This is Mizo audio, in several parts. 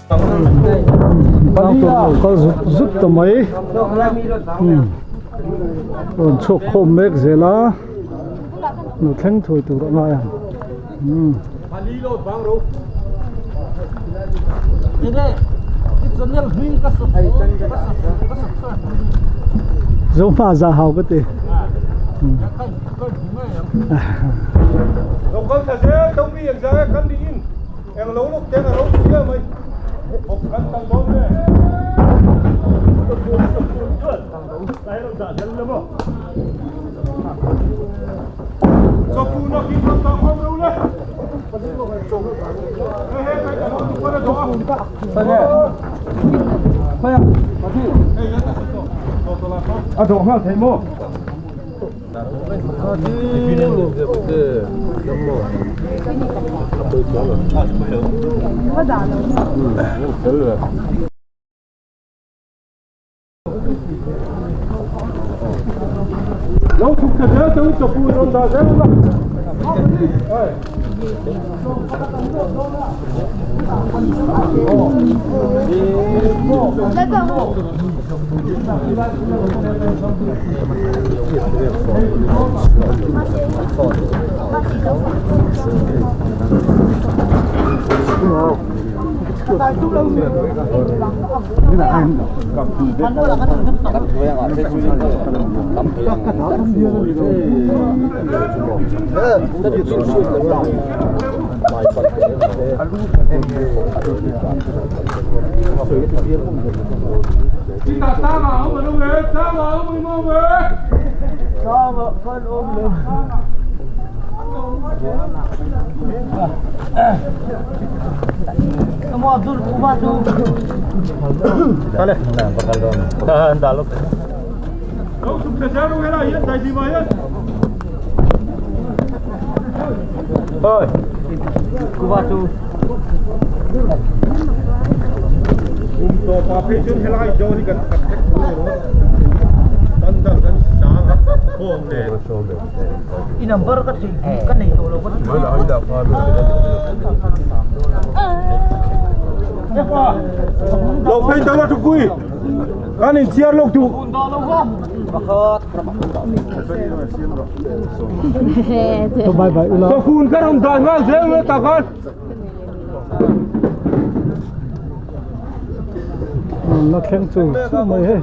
Tlang tur lo kal zut zut ta mai rawn chhuak khawm mek zel a lo thleng thuai tur a ngai ang. Zohma za hau ka ti. La thleng chu chu mai hei.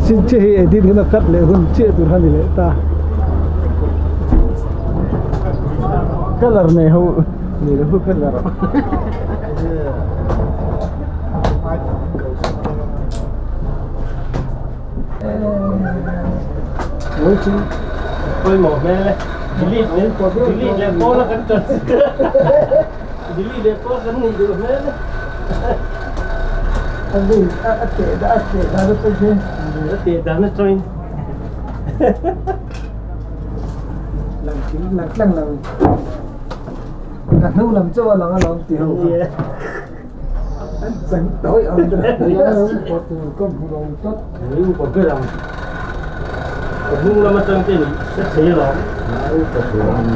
Chin che hi edit hun a cut leh hun chiah tur kha ni leh ta. Colour nei ho nei lo ho colour. Pawimawh hmel e. Delete leh delete leh pawl a kan ṭan delete leh pawl kan nih duh hmel e. A a teh dan a teh dan atang hian. A teh dan atangin. Lang thing lang tlang lo. Ka hnu lam chauh a lang a lawm ti ho kha. An chang tawi ang ber. Upa tur ka hmu lo tlat. Upa ber ang. Ka hnung lam atang te in hre thei alawm. Upa tur ang.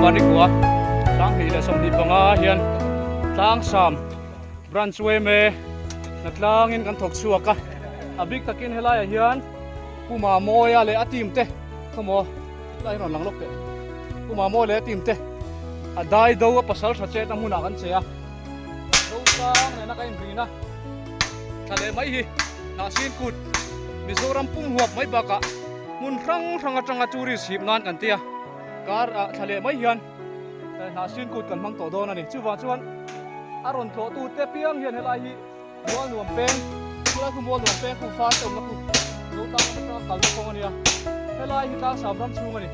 November ni kua 2025 hian Tlangsam Branch yma hna tlangin kan thawk chhuak a, a bik takin helaiah hian Pu Mamawia leh a team te khawmaw lai rawn lang lawk teh Pu Mamawia leh a team te a dai do a pasal tha chet a hmunah kan che a, Zotlang nena ka inrin a thla leh mai hi Hnahsin kut Mizoram pum huap mai bakah hmun hrang hrang atanga tourist hip nan kan ti a, kar ah thla leh mai hian Hnahsin kut kan hmang tawh dawn a ni. Chuvang chuan a rawn tlawh tu te piang hian helai hi mual nuam peng, helai khu mual nuam peng khu far te awmna khu Zotlang lam atanga kalna kawng a nia, helai hi Tlangsam ram chhung a ni.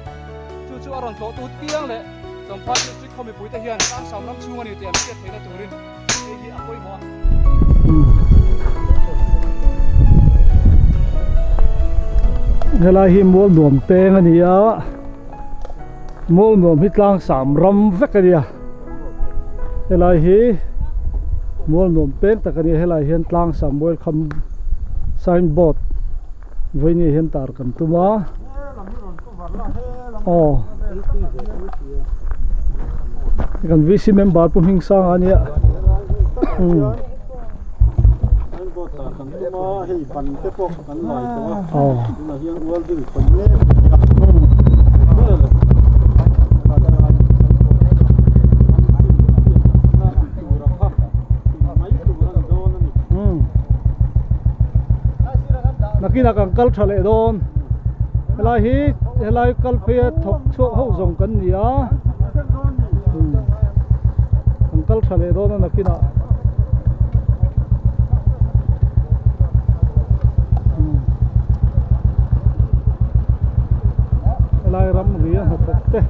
Chu chu a rawn tlawh tu piang leh Champhai District khaw mipui te hian Tlangsam ram chhung a ni tih an hriat theihna turin hei hi a pawimawh a. Helai hi mual nuam peng a ni a. Mual nuam hi tlang sam ram vek a nia helai hi mual nuam peng tak a nia helai hian tlang sam welcome sign board vawiin ah hian tar kan tum a aw kan VC member pu hming sang a nia aw. Nakinah kan kal tha leh dawn helai hi helai kal phei a thawk chhuak ho zawng kan ni a kan kal tha leh dawn a nakinah. Helai ram ri a hnathawk te.